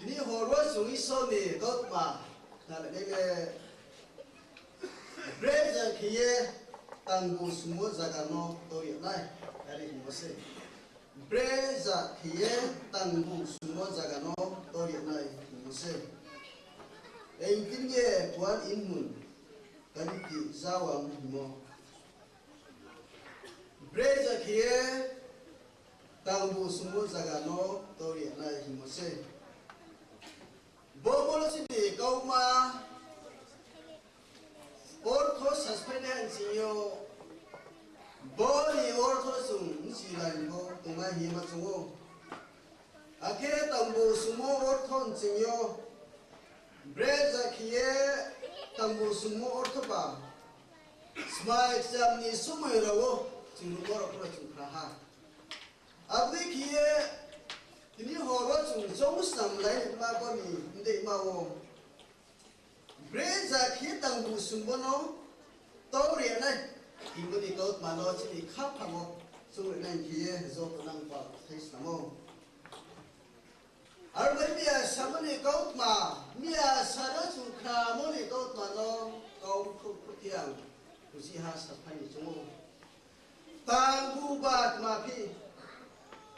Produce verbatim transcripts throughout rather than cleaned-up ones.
Tini hor wo chung Isor ni kautma khna ri nai le, breza khe ye tangbu sungmo zaga no tau ri nai, are hingmo se. Breza khe ye tangbu sungmo zaga no tau ri nai hingmo se. Engtin ye puan inmun kaliti jawang hingmo. Breza khe ye tangbu sungmo zaga no tau ri nai hingmo se. Bo bolo chini kautma ortho sasphai nai hing sing yo, bo ni ortho chung bchi lai pho tongnai hing ye ma chung ou. Akhe tangbu sungmo ortho hing sing yo, breza khe ye tangbu sungmo ortho ba, smai kcham ni somoi rao wo chung nuhmo rao pho no chung khna ha. Abo dei khe ye tini hor wo chung choung snam lai ma bo ni mdeima wo, breza khe tangbu sungmo no tau ri nai hingmo ni kautma no chini khaphang wo chung ri nai khe ye joto nang pal thai snam ou. Aro bai miya samo ni kautma, miya sa no chung khnamo ni kautma no kau khruh khruh khe ang bujiha saphai ni chung ou. Tangbu ba tma phi,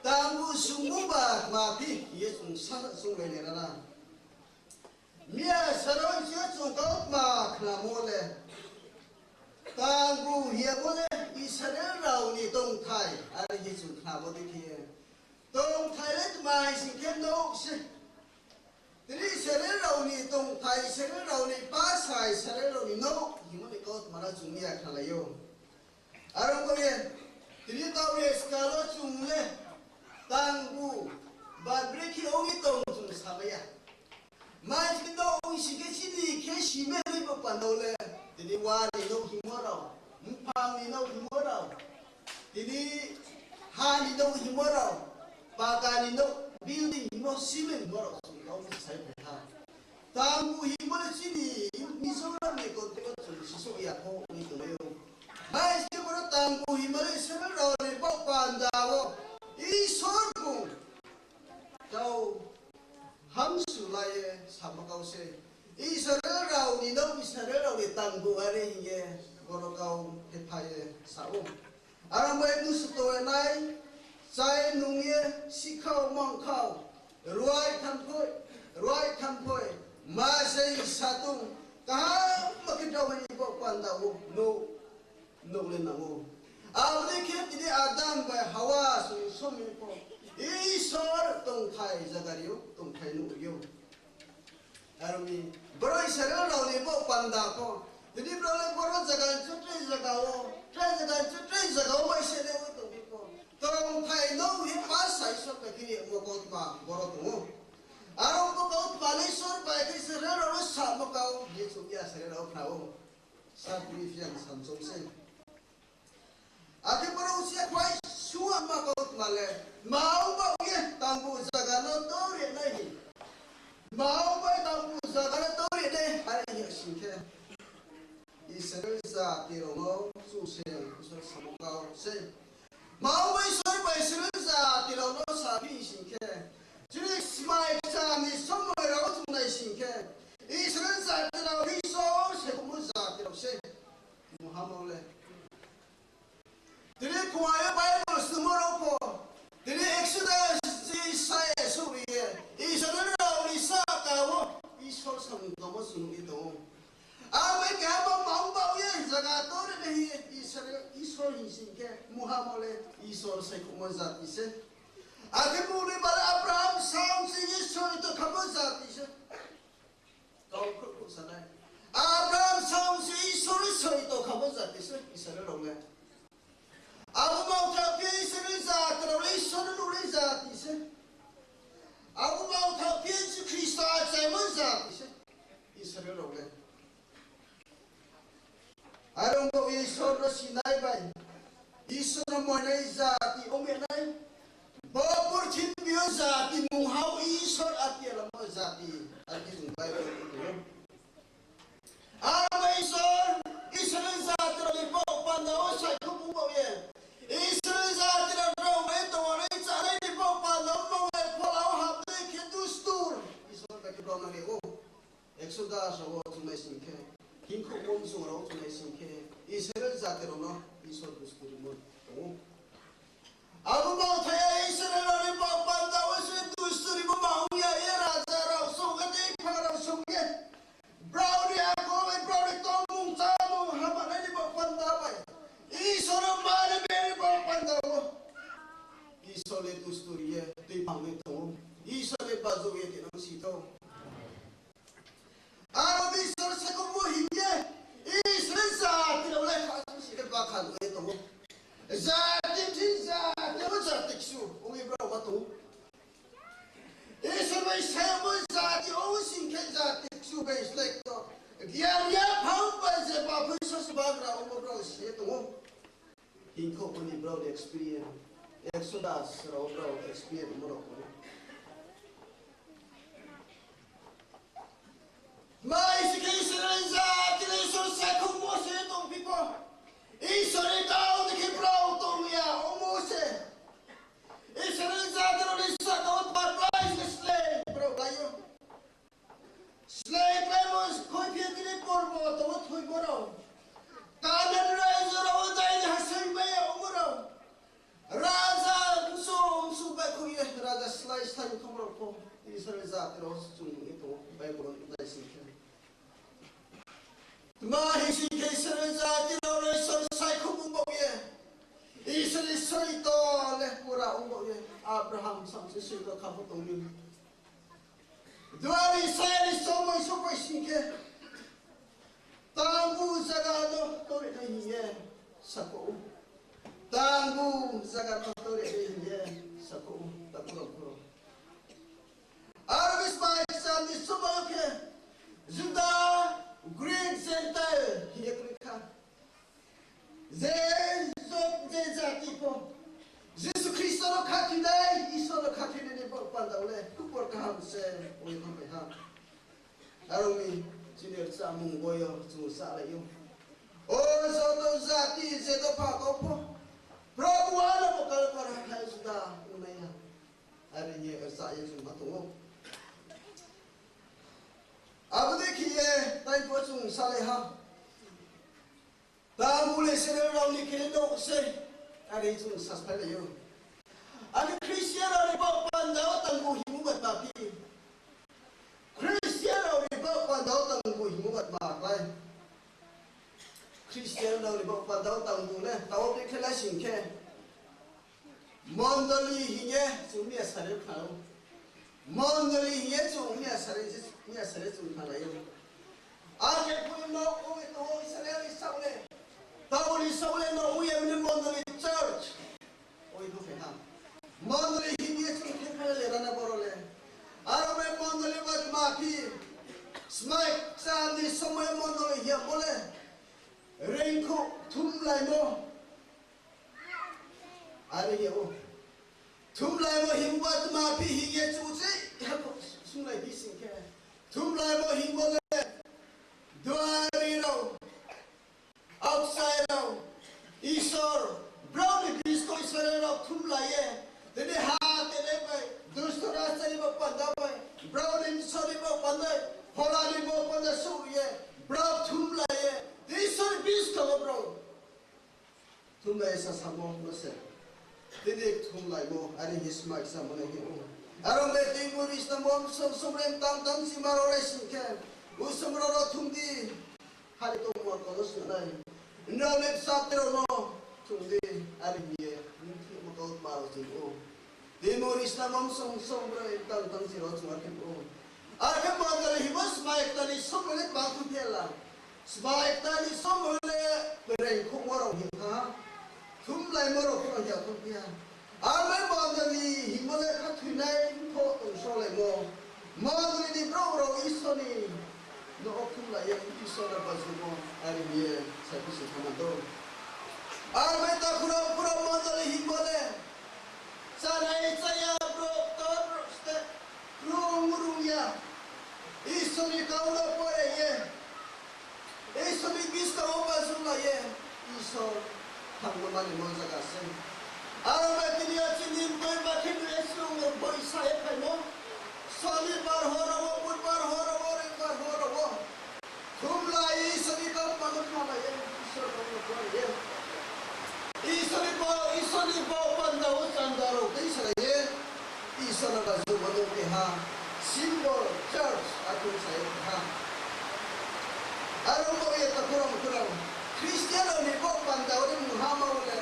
tangbu sungmo ba tma phi hing ye chung sa chung lai nai ra na. Miya sa no hing ye chung kautma khnamo le, tangbu hing yamo le Israel rao ni tongthai, are hing ye chung khnamo dei khe ye. Tongthai le tma hing sing khe nouh se. Tini Israel rao ni tongthai, Israel rao ni basa, Israel rao ni nouh hingmo ni kautma no chung miya khnalai ou. Aro bo ye, tini taoh ye skal wo chung le tangbu ba brekhe ong ye tong chung samai ya. Mai khe nouh ong sing khe chini khe sima ni bo panda le, tini wa ni nouh hingmo rao, mphang ni nouh hingmo rao, tini ha ni nouh hingmo rao, paka ni nouh, building hingmo, cement hingmo rao chung kau ni sai phai ha. Tangbu hingmo le chini Mizoram ni context wo chung sisouh ya pho ong tongmai ou. Mai se boro tangbu hingmo le Israel rao ni baoh panda wo Isor bung tau hamsu la ye samo kau se. Israel rao ni nouh, Israel rao ni tangbu are hing ye boro kau khe phai ye sa ou. Aro bai mnusu tongnai, chai nung ye, sikhau mangkhau, ruai thanphoi, ruai thanphoi, ma sei satung, kaham ma khe daohmai ni baoh panda wo nouh, nouh le nang ou. Abo dei khe tini Adam bai Hawa song somi pho Isor tongthai zaga ri ou, tongthai nouh ri ou. Aro mi, boro Israel rao ni baoh panda pho, tini boro le boro zaga ni chu tre zaga wo, tre zaga ni chu tre zaga wo bai se le wo tongphi pho, tongthai nouh hing ye basa Isor bai khe ni mo kautma boro tong ou. Aro bo kautma le Isor bai khe Israel rao no samo kau hing ye chung ya Israel rao khna ou. Sa bini phiang samsong se. Akhe boro usia khuai suama kautma le, ma ong baoh ye tangbu zaga no tau ri nai hing. Ma ong bai tangbu zaga no tau ri nai are hing sing khe, Israel jati rao no chung se Isor samo kau se. Ma ong bai Isor bai Israel jati rao no saphi sing khe, chini smai kcham ni somoi rao wo chung nai sing khe, Israel jati rao Isor saikhouhmo jati rao se. Muhamma le. Tini khua ye Bible snungmo rao pho, tini Exodus, Isaiah souh ri ye, Israel rao ni sahka wo Isor samung tongmo chung nuh ye tong ou. Abo bai keha bo ma ong baoh ye zaga tau ri nai hing ye Israel, Isor hing sing khe, Muhamma le Isor saikhouhmo jati se. Akhe bung ni bale Abraham sam se Isor ni tongkhamo jati se. Kau khruh khruh sa nai. Abraham sam se Isor ni soi tongkhamo jati se Israel rao le. Abo mangthaoh phi Israel jati rao le Isor no nuhnai jati se. Abo mangthaoh phi Jisu Khristo achaimo jati se Israel rao le. Are ong bo Isor no sinai bai, Isor no moinai jati ong ye nai. Bo purthimbi yo jati mungha wo Isor atia lamo jati, are khe chung Bible wo tong ou. Abo Isor, Israel jati rao ni baoh panda wo saikhouh bung baoh ye, Israel jati rao rao bai tongwanai chánai ni baoh panda wo mangla phola wo hapnai khe dustur, Isor rao no ri ou. Exodus rao wo chung nai sing khe, hingkhouhmo bsong rao wo chung nai sing khe, Israel jati rao no Isor dusturimo tong ou. Abo mangthai ya Israel rao ni baoh panda wo se dusturimo ma ong ya ye raja rao song ye, tei pha rao song ye. Brao ni akol bai, brao ni tongmung chámung hamanai ni baoh panda bai, Isor no mani bini baoh panda wo Isor le dusturi ye tuiphang ye tong ou. Isor le bajouh ye tinang si thou. Aro Isor sakhouhmo hing ye, Israel jati rao le kha si khe bakhan ye tong ou. Jati thi jati wo jati kchu ong ye brao ma tong ou. Isor bai sayamo jati ong sing khe jati kchu bai slái to. Giyan yaphang bai je baphoisa se bagra ongmo brao si ye tong ou. Hingkhouhmo ni brao ni experience, Exodus rao brao experience mo rao tong ou. Tma hing si khe Israel jati le Isor sakhouhmo se tongphi pho, Isor ni kau dei khe brao tong ya ongmo se. Israel jati rao ni sahka wo tma klái se slái brao klái ou. Slái kláimo khuiphi tini porbo tong ou thoimo rao. Kanan raija rao wo dai ni hasoing bai ya ongmo rao. Raja bsung bsung baihkhouh ye raja slái slái ongtham rao pho Israel jati rao chung nuh ye tong ou, Bible wo nai sing khe. Tma hing si khe Israel jati rao no Isor sakhouhmo baoh ye, Israel ni sori to le pura ong baoh ye, Abraham samse sori to kha pho tong mi. Duari saya ni somoi souhphai sing khe, tangbu zaga no tore nai hing ye sakhouh ou. Tangbu zaga no tore nai hing ye sakhouh ou, takhu rao pho. Aro bsmai kcham ni somoi yo khe, Juda, Greek, Gentile hing ye kroi kha. Je, je jati pho Jisu Khristo no khathoinai, Isor no khathoinai ni baoh panda wo le khupor kaham se ong ye thanngphai ha. Aro mi chini rchamung boi yo chung salai ou. O joto jati je dopha kau pho, Probhu ano bo Kalvari hathái Juda ongnai ha. Are hing ye rcha ye chung ma tong ou. Abo dei khe ye taibo chung salai ha. Tangbu le Israel rao ni khe no se, are chung saslái lai ou. Akhe Christian rao ni baoh panda wo tangbu hingmo ba tma phi? Christian rao ni baoh panda wo tangbu hingmo ba tma klái? Christian rao ni baoh panda wo tangbu le tao brekhe lai sing khe, mondoli hing ye chung miya sari khna ou. Mondoli hing ye chung miya sari, miya sari chung khnalai ou. Akhe phuh no ong ye tong ou Israel ni saoh le. Tao ni saoh le no ong ye mini mondoli church. Oi no phai ha. Mondoli hing ye chung khe phai le rana boro le. Aro bai mondoli ba tma phi? Smai kcham ni somoi mondoli hing yamo le reingkhouh thumlaimo. Are hing ye ou. Thumlaimo hingmo ba tma phi hing ye chung se, ha, sunglai phi sing khe. Thumlaimo hingmo le duari rao, aokchai rao, Isor, brao ni buskang Israel rao thumlai ye, tini ha tini bai, dusto rajani bo panda bai, brao ni Isor ni bo panda, phola ni bo panda souh ye, brao thumlai ye, Isor ni buskang wo brao thumlai ye sasamo no se. Tini thumlaimo, are hing ye smai samo nai hing ou. Aro bai tini bo ri snamo som som rem tang tang si ma rao rai sing khe, usom rao rao thum di. Hari tongmo kau no sing nai. Nrao le bsa tei rao no thum di, are hing ye, nung thum ma kau tma rao sing ou. Tini bo ri snamo som som rem tang tang si rao chung ar khe ou. Ar khe mondoli hingmo smai kta ni somoi le tma thum phe la. Smai kta ni somoi le berai khouhmo rao hing ha. Thumlaimo rao pho hing ya thum phi ha. Aro bai mondoli hingmo le khathoinai pho tong solaimo. Mondoli ni brouh rao Isor ni no thumlai ye Isor no bajumo, are hing ye saphi se thanng ma do. Aro bai takhu rao, pura mondoli hingmo le chánai cháya, brouh ktor brouh ste, krung rung ya, Isor ni kau no pore ye, Isor ni buskang wo bajulai ye, Isor thangmo mani mo zaga se. Aro bai tini yo chini mtoi ba khe nuh ye chung no boisa ye phaimo. Sonibar hor wo, Budbar ye. Isor ni bo, Isor ni bo panda wo chanda rao tei salai ye. Isor no raja bo no keha symbol church akhe sa ye keha. Aro bo ye ta khorang khorang Christian rao ni bo panda wo ni mungha ma wo le,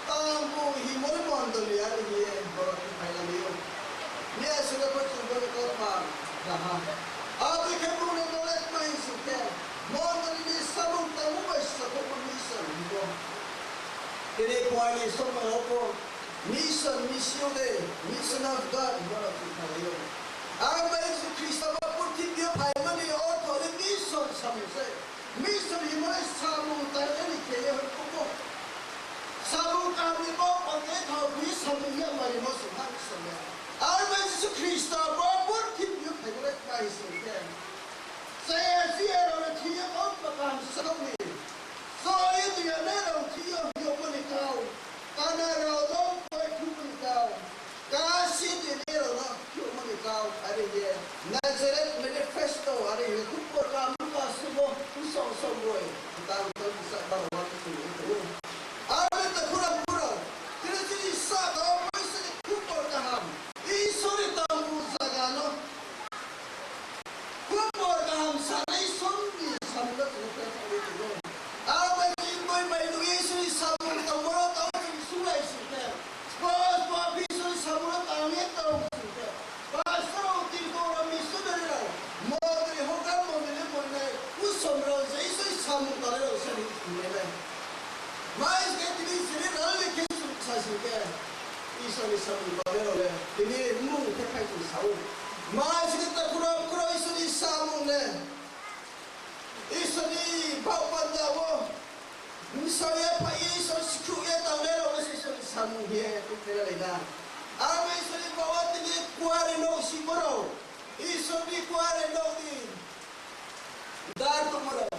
tangbu himo ni mondoli are hing ye boro khe phai lamai ou. Ni asuh le pho chung bo ni kautma ra ha. Abo khe bung no knowledge mai sing khe, mondoli ni samung tangmo bai sakhouh ma mission hing ou. Tini phuaini somoi wo pho mission, Missio Dei, Mission of God hingmo rao chung khnalai ou. Aro bai Jisu Khristo bo purthimbi yo phaimo ni ortho le mission samung se. Mission hingmo le samung tangnai ni khe ye hoih khouh ou. Samung kaham ni bo panda thao phi samung yagma rimo se ha Isor le. Aro bai Jisu Khristo bo purthimbi yo phaimo le kma hing sing khe, chaya chiya rao le thing yo kautma kaham sakhouh ni, choi tuinai rao thing yo hingmo ni kau, kana rao no koi thumo ni kau, kasi tuinai rao no hingmo ni kau, are ye Nazareth Manifesto are ye khupor kaham Luka sumo, usong song boi, tang tang sa baro wa khe chung ye tong ou. Aro le ta khorang khorang, tini chini sahka wo Isor ni khupor kaham, Isor ni tangbu zaga no khupor kaham sanai Isor ni samung no chung no khe thanng ye tong ou. Aro bai chini boi bai nuh ye Isor ni samung tangmo no tang chung sunglai sing khe, spo spo phi Isor ni samung no tang ye tong sing khe, pastor rao, tirko rao, missionary rao, mondoli hoka mondoli moinai usom rao je Isor ni samung tangnai rao se ni thanngnai nai. Mai khe tini chini rally khe chung sa sing khe, Isor ni samung tangnai rao le tini mmung khe phai chung sa ou. Mai khe ta khorang khorang Isor ni samung le, Isor ni baoh panda wo bsa ye phai ye Isor sikhruh ye tangnai rao no se Isor ni samung hing ye tuiphai lalai na. Aro Isor ni baoh wo tini kuare nouh simo rao, Isor ni kuare nouh ni dar tongmo rao,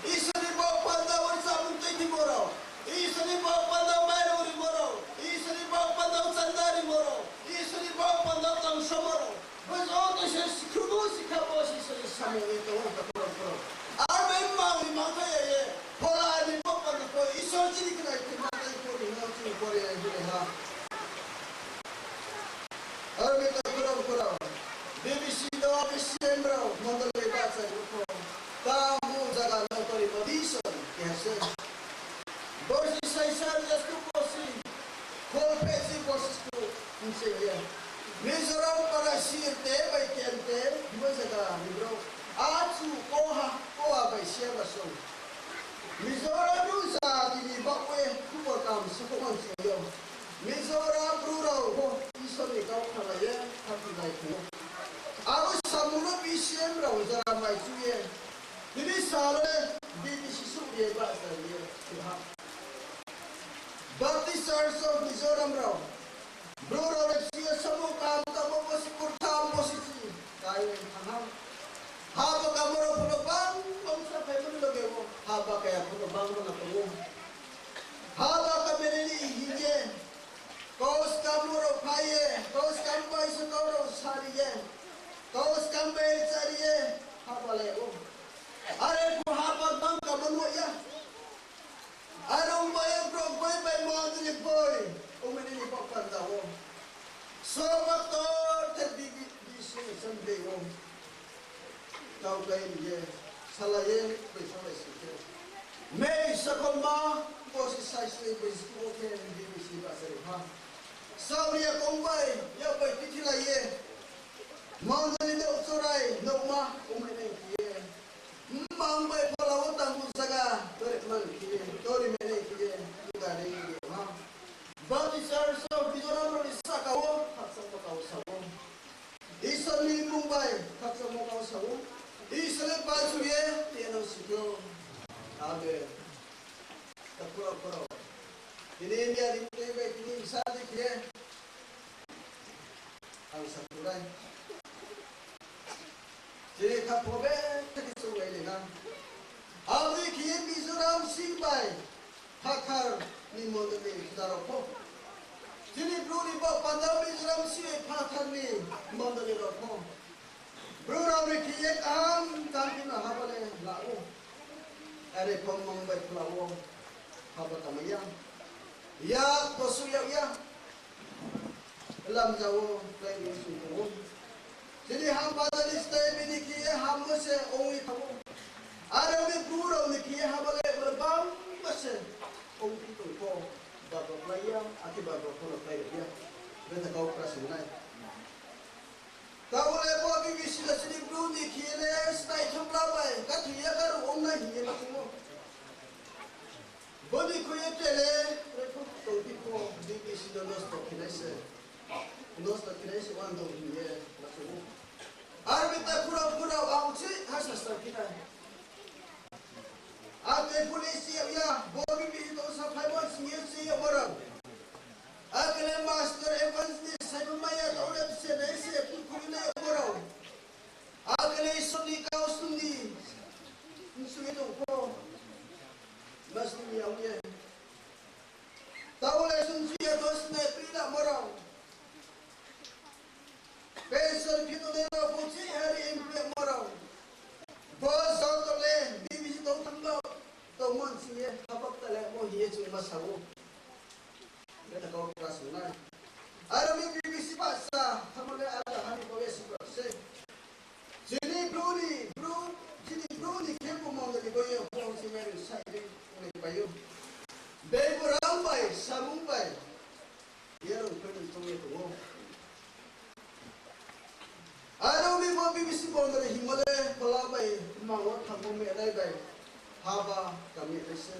Isor ni baoh panda wo chámung tuiphimo rao, Isor ni baoh panda wo mairung rimo rao, Isor ni baoh panda wo chanda rimo rao, Isor ni baoh panda wo tangsomo rao, bo joto se sikhruhmo sikhamo se Isor ni samung ye tong ou ta khorang khorang. Aro bai mang ni mangthai ya ye, phola ni baoh panda pho Isor chini khnai khe ma tei pho ni no chini pore ya hing ha. Aro bai ta khorang khorang, B B C no B C M rao mondoli bahchari pho, tangbu zaga no torimo mission keha se. Borsi saisa rja sku borsi kholphehchi borsi sku bse ye Mizoram para Sirte bai Kente hingmo zaga ni brouh, achu koha koa bai siya ba song. Mizoram bru jati ni baoh ye khupor kaham sakhouh man se yo. Mizoram bru rao pho Isor ni kau khnalai ye khathilai tong ou. Abo samung no B C M rao jora mai chu ye, tini sal le B B C suh ye bahcha ye ha. Baptist Church of Mizoram rao, bru rao le bsi ye samung kaham tangmo borsi kurtham borsi chi kai ye thanng ha. Haba kamo rao pho no bang bang sa phaimo ni loge wo haba kaya pho no bang bang tong ou. Haba kamo ni hing ye, kau skam rao phai ye, kau skam bai se kau rao sari ye, kau skam bai chari ye, haba le ou. Are pho haba bang kamo nuh ya. Are ong bai ye brao bai bai mondoli boi, ongmai nai ni baoh panda wo. Soba ktor the B B C Assembly wo. Kau bai ye, salai ye, bai salai sing khe, May sakhoma, borsi saisi bai sku wo khe B B C bahchari ha. Saohri ya kong bai, yak bai tithilai ye, mondoli nouh chorai, nouhma, ongmai nai khe ye. Mmang bai phola wo tangbu zaga, tori man khe ye, tori mai nai khe ye, buga ri ye ha. Baptist Church of Mizoram rao ni sahka wo khakchangmo kau sa ou. Isor ni mmung bai khakchangmo kau sa ou. Isor le bachu ye, ye no si khe ou. Amen. Ta khorang khorang, tini India ni tei bai tini bsa di khe ye, ang sa khulai. Chini kha pho be khe chung lai le na. Abo dei khe ye Mizoram sing bai phathar ni mondoli juda rao pho. Chini bru ni baoh panda Mizoram sing bai phathar ni mondoli rao pho. Bru rao ni khe ye kaham kaham khe no haba le la ou. Are pho mang bai phla ou. haba kamai ya, yak bo su yag ya. Lamja wo klái ni sung tong ou. Chini hampa jani stei bini khe ye hammo se ong ye thanng ou. Are ong ni Bru rao ni khe ye haba le boro bangma se ongphi tong pho, babo klái ya, akhe babo pho no klái ya. Betha kau kra sing nai. Taoh le bo B B C no chini Bru ni khe ye le stei thongla bai, kathoi ya karuh ong nai hing ye ma chung ou. Bo ni khui ye tre le, re pho tongphi pho, B B C no nosto khe nai se. Nosto khe nai se wan dong hing ye ma chung ou. Aro mi ta khurao khurao ang chi ha sastar khe nai. Akhe police yag ya, bo B B C tong saphaimo sing ye se yagmo rao. Akhe le master evangelist saimo mai ya, taoh le bse nai se, phi khuri nai yagmo rao. Akhe le Isor ni kau sung ni, sung ye tong pho, ma sung ya ong ye. Taoh le sung chi ya to snai pri namo rao. Pension phi tongnai rao, bung chi hari employee mo rao. Bo joto le B B C tong thanng ba, tongmo sing ye, habak ta le mo hing ye chung ma sa ou. Betha kau kra sung nai. Aro mi B B C bahcha, tamo le ada ha ni bo ye si se. Chini Bru ni, Bru, chini Bru ni khe bo mondoli bo ye, bo si meri sai ri, ong nai pai ou. Beibu rang bai, samung bai, ye rong khe ni tong ye tong ou. Aro mi bo B B C mondoli hingmo le, phola bai, mang wo thangmo menai bai, haba kami nai se.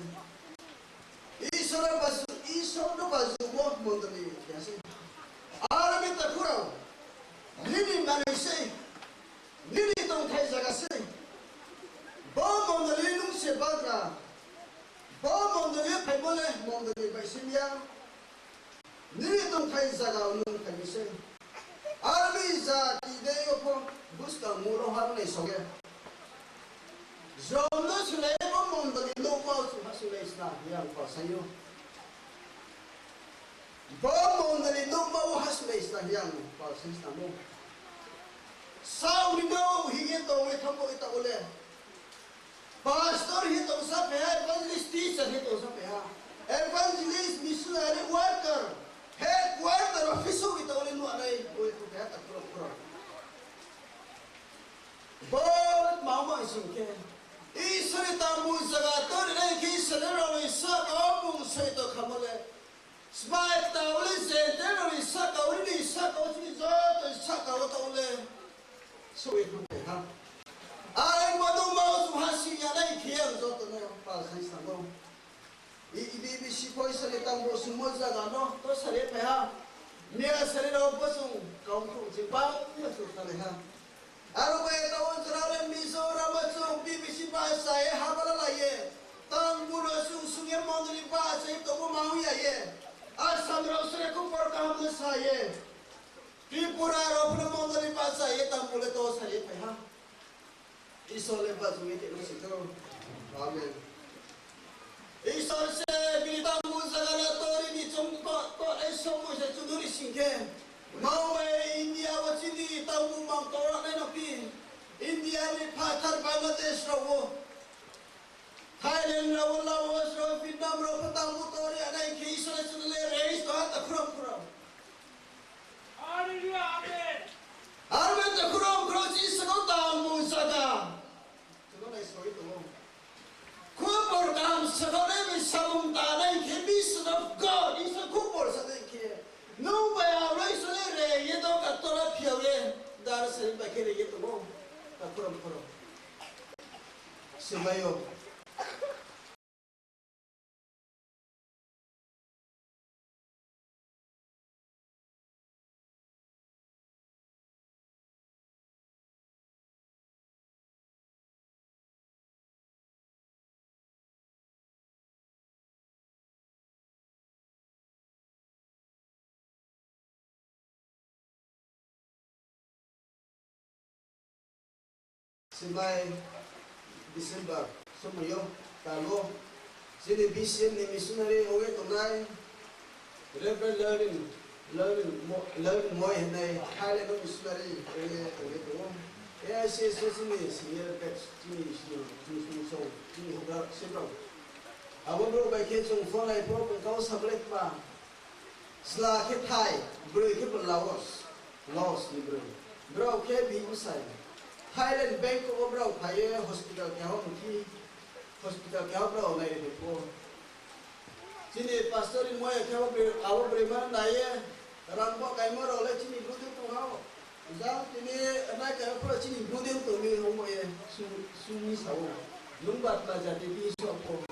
Isor no baju, Isor no bajumo mondoli khe se. Aro mi takhu rao, nini manoi se, nini tongthai zaga se. Bo mondoli nung se bagra. Bo mondoli phaimo le mondoli bai se ya. Nini tongthai zaga nung phai mi se. Aro mi jati dei yo pho buskang muro ha nai song ye. Jrom no sulai bo mondoli nouhma wo chung ha sulai sna hing ye ang pal sai ou. Bo mondoli nouhma wo ha sulai sna hing ye ang pal sai sna ou. Saoh ni no hing ye tong ye thanng bo ye taoh le. Pastor hing tong sa phai ha, evangelist teacher hing tong sa phai ha. Evangelist, missionary, worker, headquarter, office wo hing tong le nuh nai, bo ye tong phai ha, takhu rao khurao. Bo tma ong ma sing khe, Isor ni tangmung zaga tor nai khe Israel rao ni sahka wo bung soi tong khamo le. Smai kta wo le Gentile rao ni sahka wo, nini sahka wo, chini joto ni sahka wo taoh le. Soi thanng phai ha. Are bo no ma wo chung ha sing ya nai khe ang joto no pal sai sa ou. I, i, B B C pho Isor ni tangmung sungmo zaga no to sari phai ha. Miya sari rao bo chung kau khrouh ching bang no chung khanai ha. Aro bai taoh wo jora le Mizoram wo chung B B C bahcha ye haba lalai ye. Tangmung no chung sung ye mondoli bahcha ye tongmo ma ong ya ye. Assam rao sere khupor kaham no sa ye. Tripura rao pho no mondoli bahcha ye tangmung le to sari phai ha. Isor le bajung ye tongmo si thou. Amen. Isor se bini tangmung zaga le tori ni chung ko, ko le somo se chuduri sing khe. Mao bai India wo chini tangmung mang tora nai no phi. India ni phathar Bangladesh rao wo, Thailand rao wo, Laos rao, Vietnam rao pho tangmung tori nai khe Isor le chuduri le reis to ha takhu rao khurao. Hallelujah, amen. Aro bai takhu rao khurao Isor no tangmung zaga. Chung no nai soi tong ou. Khupor kaham sakhaoh nai bai samung tanai khe, mission of God, Isor khupor sanai khe. Nung bai ang le Isor le re ye tong ka tola phiao ye. Dar sari bai khe re ye tong ou. Takhu rao khurao. Simai ou. Simai December somoi yo, tal wo, chini B C M ni missionary ong ye tongnai, Reverend Learning, Learning Mo-, Learning Moi hingnai, Thailand wo missionary ong ye tong ye tong ou. A I C S wo chini senior batch, chini senior, chini senior, chini houhgra, senior. Abo brouh bai khe chung phone lai pho, bung kau sa ble kma. Chla khe Thai, broi khe bo Laos, Laos ni broi. Brao khe bihih bsai. Thailand Bangkok wo brao phai ye hospital keha wo mthi, hospital keha wo brao nai ri pho. Chini pastor ni moya khe abo broi, abo broi ma nai ye, rang bo kaimo rao le chini Bru de tong ha o. Jang tini nai ka pho chini Bru de tong mi hingmo ye, sung, sung mi sa ou. Nung ba tma jati bihih so pho.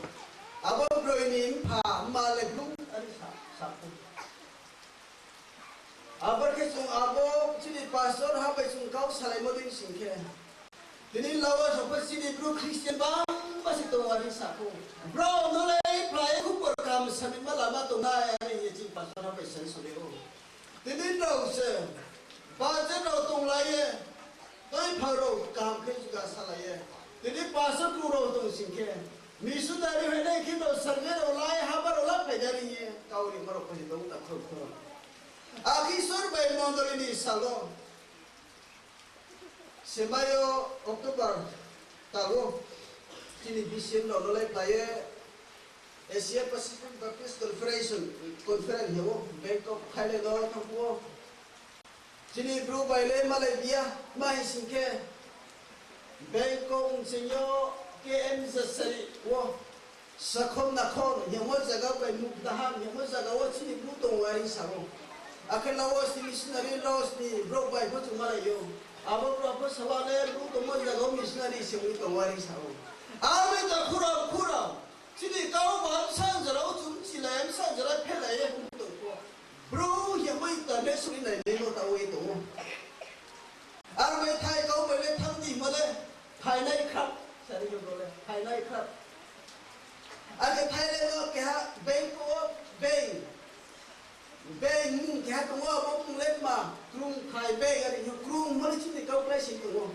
Abo broi ni mpha, mma le Bru, are sa, sa pho. Abo khe chung abo chini pastor ha bai chung kau salaimo dei sing khe. Tini Laos wo pho chini Bru Christian bangma se tong ou are sa pho. Brao no le phlai ye khupor kaham sanaima lama tong nai are hing ye chini pastor ha bai sa sori ou. Tini rao se, budget rao tonglai ye, tuiphang rao kaham khe juga salai ye. Tini pastor bru rao tong sing khe, missionary hai nai khe rao survey rao lai, haba rao la phai nai hing ye, kau rimo rao pho se tong ta khro khro. Akhe Isor bai mondoli ni sal wo, semai yo October tal wo, chini B C M rao no le phai ye, Asia Pacific Baptist Conference, Conference hing ou, Bangkok, Thailand wo thanng phuh wo. Chini Bru bai le malai bia, tma hing sing khe, Bangkok bsing yo K M Jasari wo, Sakhom Nakhon hingmo zaga bai Mukdaham hingmo zaga wo chini Bru tong ou are sa ou. Akhe Laos ni missionary, Laos ni brouh bai pho chung malai ou. Abo brouh pho sa ou le Bru tongmo zaga wo missionary se ong ye tong ou are sa ou. Abo ta khurao khurao. Chini kau ba bsa jora wo chung chilai, bsa jora phelai ye hing tong pho. Bru hingmo international nai nai no ta ong ye tong ou. Aro bai Thai kau bai le thanng di hingmo le, phainai khrap, sari yo bo le, phainai khrap. Akhe Thailand wo keha Bangkok wo Beng, Beng mung keha tong ou, abo mung le tma, Krungthai Beng, are hing Krung hingmo le chini kau klái sing tong ou.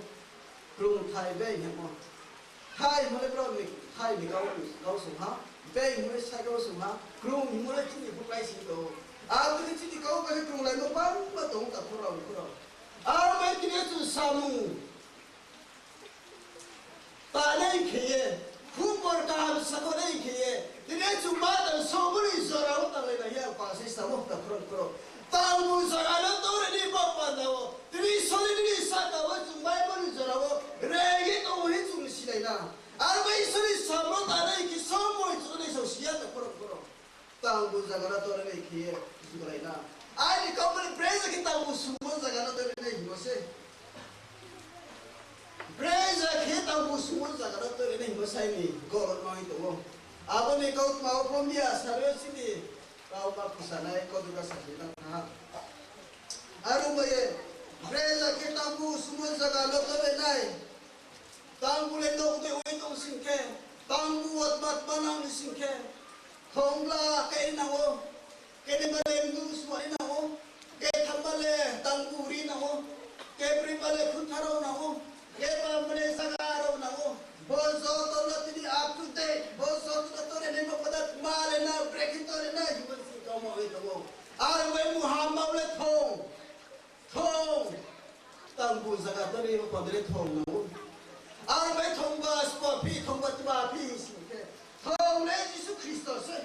Krungthai Beng hingmo. Thai hingmo le brao ni, Thai ni kau, kau song ha. Beng hingmo le sai kau song ha. Krung hingmo le chini pho klái sing tong ou. Abo khe chini kau bai khe krunglaimo bangma tong ou ta khurao khurao. Aro bai tini yo chung samung tanai khe ye, khupor kaham sakhaohnai khe ye, tini chung ma tang sobo ni jora wo tanglai nai ya pa se samo ta khorang khorang. Tangbu zaga no tore ni bo panda wo, tini sori ni saka wo chung mai bo ni jora wo, regi tong hing chung silai na. Aro bai Isor ni samung tanai khe sobo ni chung ni sao siya ta khorang khorang. Tangbu zaga no tore ni khe ye, chung lai na. Aini kau mani breza khe tangbu sumo zaga no tore ni hingmo se. Breza khe tangbu sumo zaga no tore ni hingmo sai ni gorot ma hing tong ou. Abo ni kautma wo pho miya sari yo chini kau ma khusanai kau duka sari na thanng ha. Aro bai ye, breza khe tangbu sumo zaga no tore nai. Tangbu le nok de oi tong sing khe, tangbu watmat manang ni sing khe, thongbla khe nang ou, khe ni ma le mdu sua nang ou, khe tham ma le tangbu ri nang ou, khe bri ma le khutha rao nang ou, khe ba ma le zaga rao nang ou. Bo joto no tini up to date, bo joto no tore nai ma pada ma le na, brekhe tore nai, hingmo sing kau ma oi tong ou. Aro bai muham ma le thong. Thong. Tangbu zaga tore ni bo panda le thong nang ou. Aro bai thongba spa phi, thongba tma phi hing sing khe, thong le Jisu Khristo se.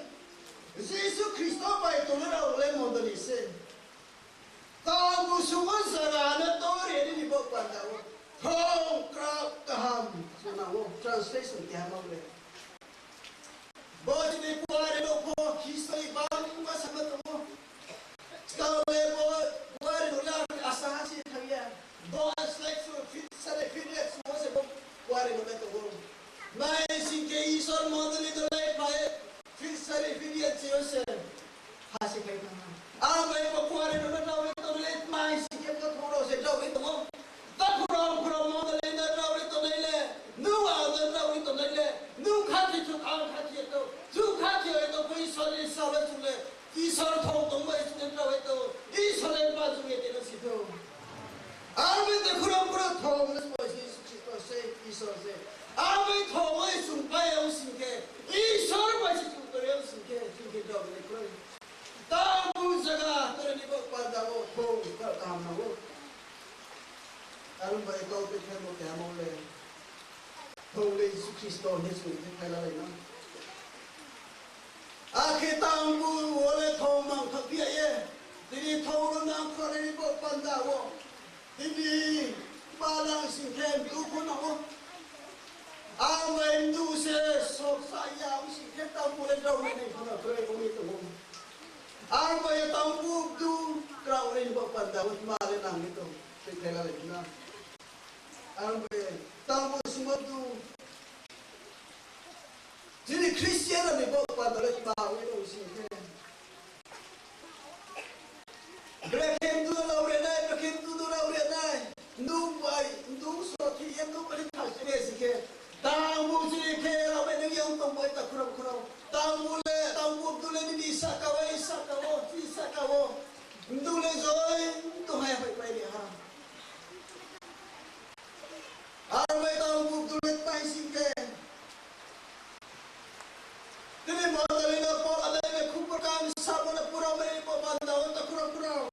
Jisu Khristo bai tongnai rao le mondoli se. Tangbu sumo zaga no tore ni bo panda wo thong krao kaham nang ou. Translation keha ma le. Bo chini kuare no pho history bangma sama tong ou. Skang le bo kuare no le asa ha se thang ya. Bo slide su fit sare fit yak su se bo kuare no le tong ou. Mai sing khe Isor mondoli no le phai fit sare fit yak se yo se. Ha se khai thanng ha. Aro bai bo kuare no le drao ri tongnai le, mai sing khe bo thong rao se drao ri tong ou. Ta khorang khorang mondoli no drao ri tongnai le, nung ang no drao ri tongnai le, nung khathi thou, ang khathi thou, chung khathi thou, bo Isor ni sal le chung le, Isor thong tong bai chung le drao ri tong, Isor le ma chung ye tini si thou. Aro bai ta khorang khorang thong le bo Jisu Khristo se, Isor se. Aro bai thong bai chung pai ya sing khe, Isor bai se chung pai ya sing khe, chung khe drao le kroi. Tangbu zaga tore ni bo panda wo thong krao kaham nang ou. Aro bai kau tei khe bo keha ma le, thong le Jisu Khristo hing ye chung khe phai la lai na. tangbu wo le thong mang thaphi ya ye. Tini thong no nang khore ni bo panda wo. Tini balang sing khe mdu pho nang ou. Ang bai mdu se sok sa ya ong sing khe tangbu le drao nai nai pho no kroi ong ye tong ou. Ang bai ye tangbu mdu krao nai ni bo panda wo tma le nang ye tong. Sei thai la le na. Ang bai ye tangbu sungmo mdu. Chini Christian rao ni bo panda le tma ong ye tong sing khe. Brekhe mdu no rao re nai, brekhe mdu no rao re nai. Nung bai, nung so thi ye, nung bai thang si ne si khe. Tangbu chini khe rao bai nung yang tong bai ta khurao khurao. Tangbu le, tangbu mdu le nini sahka wo, sahka wo, chini sahka wo. Mdu le joi, mdu hai pai pai ni ha. Ar bai tangbu mdu le tma sing khe. Tini mondoli no pora le be khupor kam sabo le pura bai bo panda wo ta khurao khurao.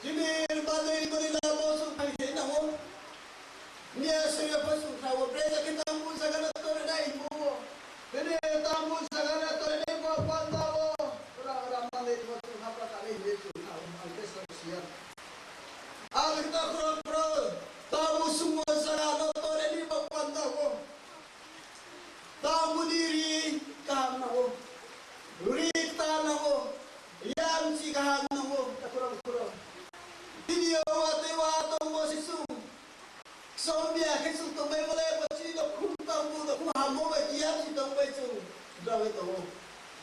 Tini mondoli boni lamo chung phai khe nang ou. Miya se pho chung kha wo, bre ja khe tangbu zaga no tore nai hingmo wo. Tini tangbu zaga no tore nai bo panda wo. Pura ora mande pho chung hapra ta nai hing ye chung kha wo, ang khe sa si ya. Ang khe ta khurao khurao, tangbu sungmo zaga no tore ni bo panda wo. Tangbu ni ri kaham nang ou. Ri kta nang ou. Yamchi kaham nang ou, ta khurao khurao. Tini yo watoi wa tongmo se chung. Ksom ya khe chung tongmai bo le, bo chini dokhum tangbu, dokhum hammo bai yamchi tongmai chung. Drao ye tong ou.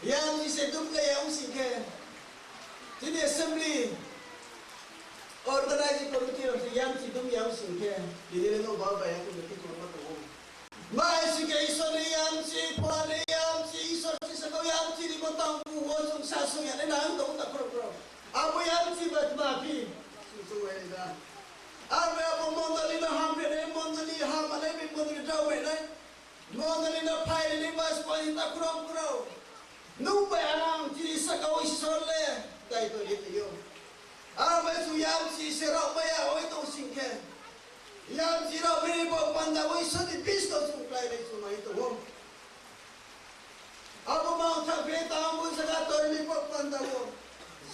Yamchi se dum le ya ong sing khe. Chini assembly, organizing committee rao se yamchi dum ya ong sing khe. Tini le no ba bai ya khe no khe tongma tong ou. Mai sing khe Isor ni yamchi, phola ni yamchi, Isor si sakau yamchi ni bo tangbu wo chung sasung ya nai nang tong ta khurao khurao. Abo yamchi ba tma phi. Chung chung nai da. Abo abo mondoli no hamri nai, mondoli hamri nai, mondoli drao nai. Mondoli no phai nai, bas pai ta khurao khurao. Nung bai ang chini saka wo Isor le daito ri tong ou. Abo chung yamchi se rao bai ya oi tong sing khe. Yamchi rao bini bo panda wo Isor ni business chung klái nai chung nai tong ou. Abo mang tha phi tangbu zaga tore ni bo panda wo.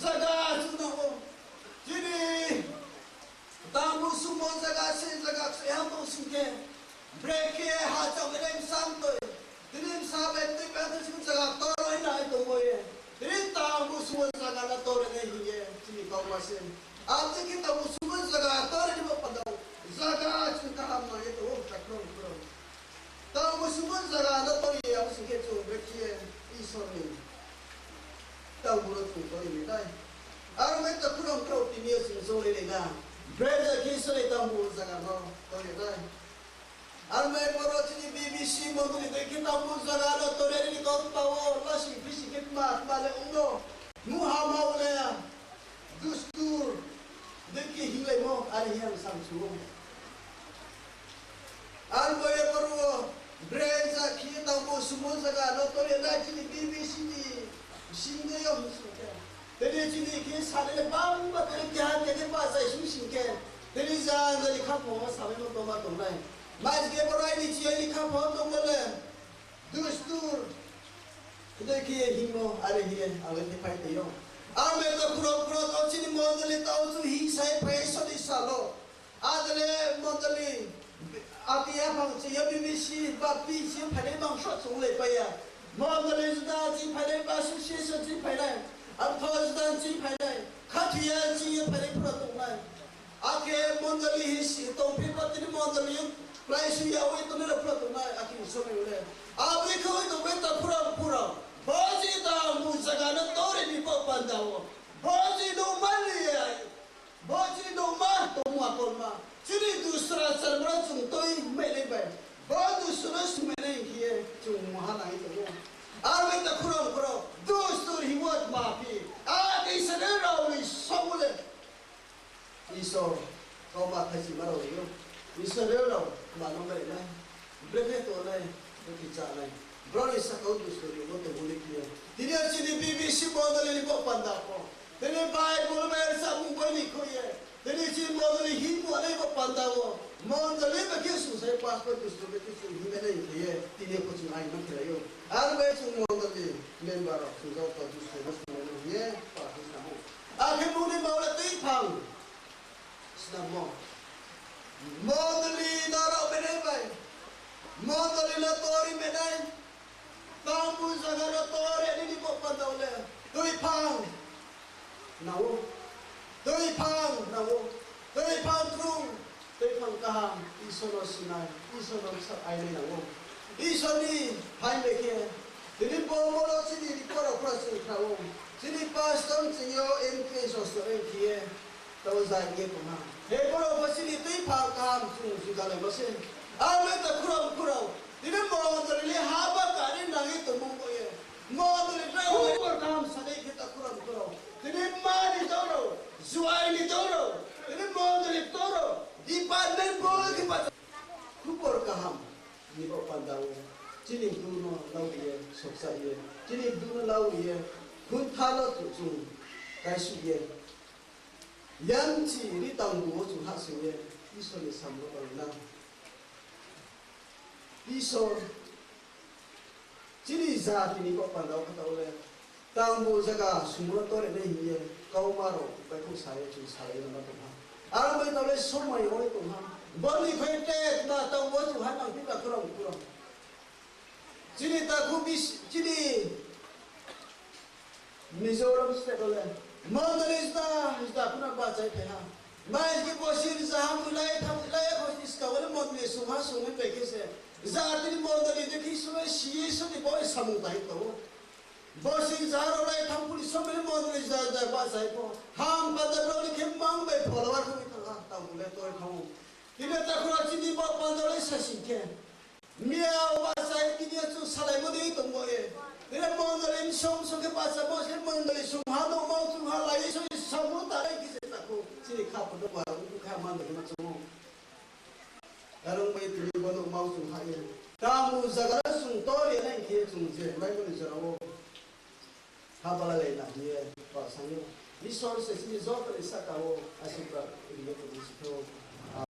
Zaga chung nang ou. Chini tangbu sungmo zaga se zaga se ham tong sing khe. Brekhe ha chang le bsam toi. Tini bsa bai tui bai tui sung zaga tore nai tong bo ye. Tini tangbu sungmo zaga no tore nai hing ye. Chini kauma se. Abo khe tangbu sungmo zaga tore ni bo panda wo. Zaga chung kaham nang ye tong ou ta khurao khurao. Tangbu sungmo zaga no tore ya ong sing khe chung brekhe Isor ni tangbu no chung tore nai nai. Aro mai ta khurao khurao tini yo chung chung nai nai na. Brekhe Isor ni tangbu zaga no tore nai. Aro mai boro chini B B C mondoli dei khe tangbu zaga no tore ni kau pa wo, lasing phising khe tma tma le ong no. Muhama wo le dustur dei khe hinglaimo, are hing ye ang samchu ou. Aro bo ye boro wo, brekhe khe tangbu sungmo zaga no tore nai chini B B C ni sing dei yo hing sing khe. Tini chini khe sanai le bangma tini keha khe khe ba chai sung sing khe. Tini jang jani khaphang wo samaimo tongma tongnai. Mai khe boro aini chini khaphang wo tongmo le dustur dei khe ye hingmo, are hing ye ang le khe phai tong ou. Aro mai ta khurao khurao tao chini mondoli tao chu hing sai phai sodi salo. Adle mondoli, ati aphang chi yo B B C, ba P C phainai bang sroh chung le pai ya. Mondoli juda chi phainai, ba association chi phainai, artho juda chi phainai, khathoiya chi yo phainai phura tongnai. Akhe mondoli hing si tongphi ba tini mondoli yo, klái su ya oi tongnai rao phura tongnai, akhe somai le. Abo khe oi tong bai ta phura phura. Bo chini tangbu zaga no tore ni bo panda wo. Bo chini no mani ya. Bo chini nungma tongmung akolma. Chini dustur achar no chung tui mai nai bai. Bo dustur no sumai nai hing ye chung mungha nai tong ou. Aro bai ta khurao khurao. Dustur hingmo tma phi. A Israel rao ni somung le. Isor, kauma thaisima rao ri ou. Israel rao tma no bai nai. Brekhe tongnai, brekhe chánai. Brao ni saka wo dustur rimo tongmo ni khe ye. Tini yo chini B B C mondoli ni bo panda pho. Tini Bible bai rchamung boi ni khui ye. Tini chini mondoli hingmo nai bo panda wo. Mondoli bai khe sungsai pastor dustur bai khe sung hingmai nai khe ye. Tini yo pho chung aini ma khe rai ou. Aro bai chung mondoli member. rao chung joto dusto no sung nai hing ye, pa khe snamo. Akhe bung ni mao le tuiphang snamo. Mondoli no rao menai bai, mondoli no tori menai, tangbu zaga no tori nini bo panda wo le tuiphang nang ou. Tuiphang nang ou. Tuiphang krung, tuiphang kaham, Isor no sinai, Isor no sa ainai nang ou. Isor ni hai bai khe, tini bo mo no chini rikora phura chung khna ou. Chini pastor chini yo M P S o so M P A, tao zai ye tong ha. He boro pho chini tuiphang kaham chung si dalai ma se. Ang le ta khurao khurao. Tini mondoli le haba kari nang ye tongmo bo ye. Mondoli le khubor kaham sanai khe ta khurao khurao. Tini ma ni doro, juai ni doro, tini mondoli doro, department bo khe ba khubor kaham ni bo panda wo. Chini bru no lau ye, soksa ye. Chini bru no lau ye, khuntha no chung, chung kaisuh ye. Yamchi ri tangbu wo chung hahsoing ye, Isor ni samung no tang na. Isor, chini jati ni bo panda wo khatao le, tangbu zaga sungmo no tori nai hing ye, kauma rao baihkhouh sa ye chung salai ye ma tong ha. Aro bai tao le somoi ong ye tong ha. Bo ni khe te tma tangbu wo chung ha nang phi ta khurao khurao. Chini takhu bis-, chini Mizoram state wo le mondoli jda jda pho no bahchai phai ha. Mai khe bosi rzaha mui lai tham lai ya kho iska wo le mondoli sungha sungha bai khe se. Jati ni mondoli de khe sung si ye sung ni bo samung tai tong ou. Bosi rzaha rao lai tham pho ni somoi le mondoli jda jda bahchai pho. Ham panda rao ni khe mang bai follower khe thanng ha, tangbu le toi thanng ou. Tini takhu rao chini bo panda le sasing khe. Miya bahchai tini yo chung salaimo dei tongmo ye. Tini mondoli song song khe bahchamo se mondoli sungha no mau chung ha lai ye song samung ta lai khe se takhu. Chini kha pho no ba rao kha mandoli ma chung ou. Aro bai tini bo no mau chung ha ye. Tangbu zaga no chung tor ye nai khe chung je maimo ni jora wo. Haba lalai na hing ye, pa sa ou. Isor se chini joto ni sahka wo asirbad ri ye tong si thou.